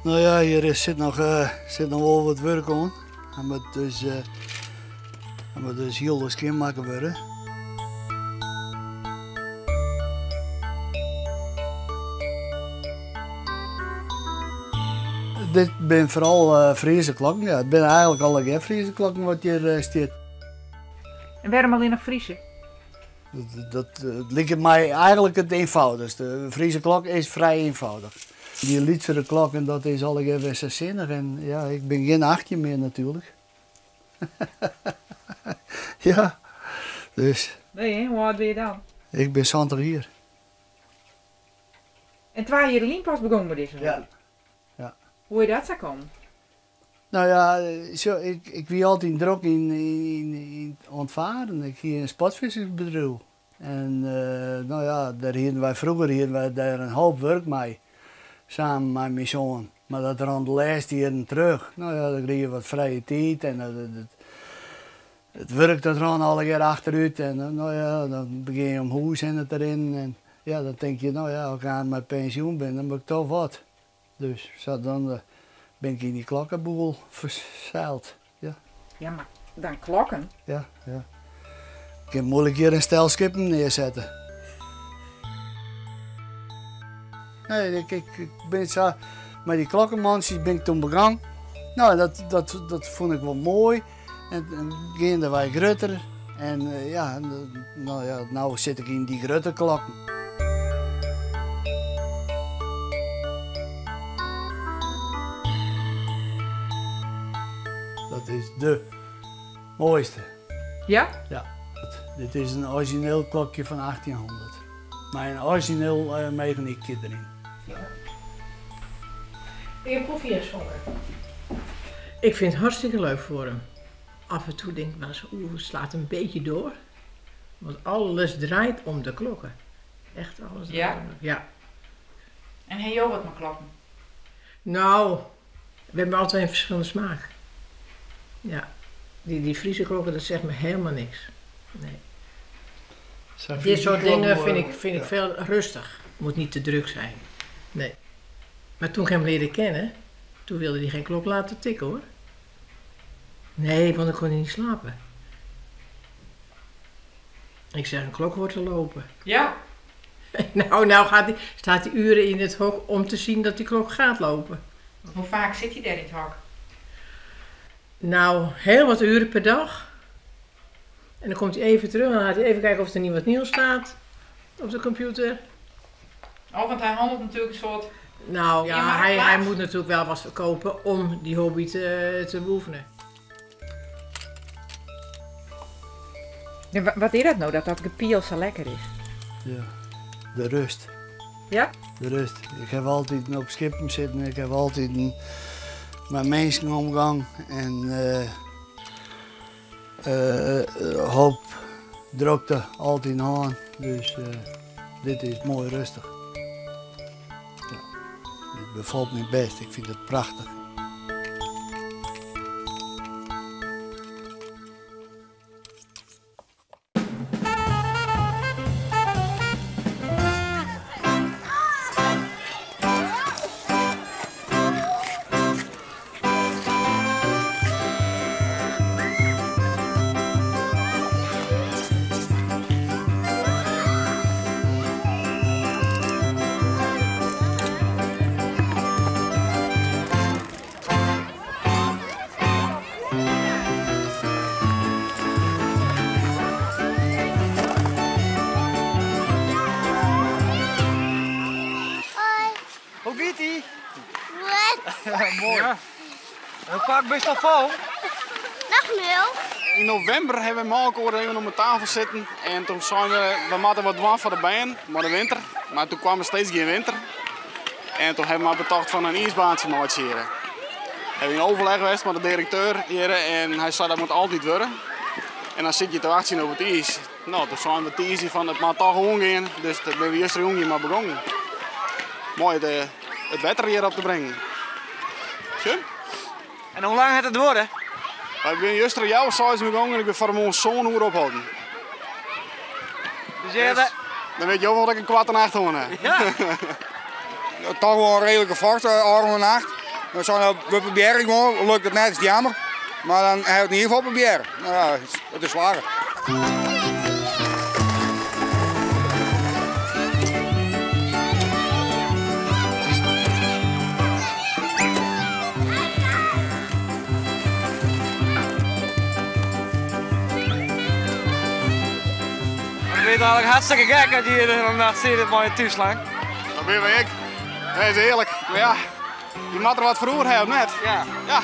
No ja, hjir sit noch, sit noch wol wat wurk oan. Hy moat dus, hy moat dus hiel skjinmakke wurde. Dit binne foaral Friese klokken. Ja, it binne eigentlik allegear Friese klokken wat hjir stiet. En wêrom allinnich Friese? Dat liket my eigentlik it eenfoudichste. In Friese klok is frij eenfoudig. Dy lytsere klokken, dat is allegear wer sa sinnich. En ja, ik bin gjin 18 mear natuerlik. Ja, dus. Nee, hè? Hoe âld binne je dan? Ik bin 70 jier. En twa jier lyn pas begûn mei dizze hobby? Ja. Ja. Hoe is dat sa kommen? No ja, sjoch, ik wie altyd drok yn oan it faren. Ik hie in sportfiskersbedriuw. En no ja, dêr hiene wy froeger hiene wy dêr in hoop wurk mei, samen mei myn soan. Mar dat rûn de lêste jierren terug. No ja, dan krige je wat frije tiid en it wurk dat rûn allegear achterút. En no ja, dan begjin je om hûs hinne te rinnen en ja, dan tink je, no ja, as ik aanst mei pensjoen bin, dan moat ik toch wat. Dus sadoende bin ik yn dy klokkeboel ferseild. Ja. Ja, mar dan klokken? Ja, ja. Ik kin moeilik hjir in stel skippen nearsette. Nee, ik, ik, ik bin sa mei dy klokkemantsjes bin ik toen begûn. No, dat, dat, dat fûn ik wol moai. En, en geandewei grutter. En eh, ja, no ja, no sit ik yn dy grutte klokken. Dat is de moaiste. Ja? Ja. Dit is in orizjineel klokje fan 1800. Mei in orizjineel uh, meganykje deryn. Ja. Ik heb koffie inschonken. Ik vind het hartstikke leuk voor hem. Af en toe denk ik wel eens, oeh, het slaat een beetje door. Want alles draait om de klokken. Echt alles draait Ja? om de Ja. En ha jo wat mei klokken? Nou, we hebben altijd een verschillende smaak. Ja, die, die Friese klokken, dat zegt me helemaal niks. Nee. Dit soort dingen vind ik, vind ik veel rustig. Moet niet te druk zijn. Nee. Maar toen ik hem leerde kennen, toen wilde hij geen klok laten tikken hoor. Nee, want dan kon hij niet slapen. Ik zeg, een klok wordt te lopen. Ja? Nou, nou gaat hij, staat hij uren in het hok om te zien dat die klok gaat lopen. Hoe faak sit hy dêr yn it hok? Nou, heel wat uren per dag. En dan komt hij even terug en dan gaat hij even kijken of er niet wat nieuws staat op de computer. Oh, want hy hannelt natuerlik in soart. Nou In ja, hij, hij Marktplaats? moet natuurlijk wel wat verkopen om die hobby te, te beoefenen. Ja, wat is dat no, dat dat gepiel sa lekker is? Ja, de rust. Ja? De rust. Ik heb altyd op skippen sitten, ik heb altyd mei minsken omgong en uh, uh, hoop drokte altyd hân. Dus uh, dit is moai rêstich. Ja, dit befalt my bêst, ik fyn it prachtich. Hoi. Hoe giet ie? Goed. Moai. Hoe faak bist al fallen? Noch nul. Yn novimber hawwe we mei elkoar even om de tafel sitten en toen seinen we, we moatte wat dwaan foar de bern, mei de winter. Mar toen kwam der steeds gjin winter. En toen hawwe we mar betocht fan in iisbaantsje meitsje hjir. Hawwe we yn overleg west mei de direkteur hjir en hy sei dat moat altyd wurde. En dan sit je te wachtsjen op it iis. No, toen seinen we tiisdei fan it moat toch oangean, dus dat binne we justerjûn mar begongen. Moai it, it wetter hjir op te bringen. Sjoch. En hoe lang hat it duorre? Wy binne juster healwei seizen begongen en ik bin fan 'e moarn sân oere opholden. Dus je hebben... Dan wit jo wol dat ik in koarte nacht hân ha. Ja. Toch wol in reedlike focht, ôfrûne nacht. We seinen, we probearje gewoan, lukt it net is it jammer, mar dan ha we it yn ieder gefal probearre. No ja, it is slagge. Ik bin eigentlik hartstikke gek dat je hjir de hiele nacht sitte mei je thúslang. Dat binne we ek. Dat is earlik. Mar ja, je moatte der wat foar oer ha, of net? Ja. Ja.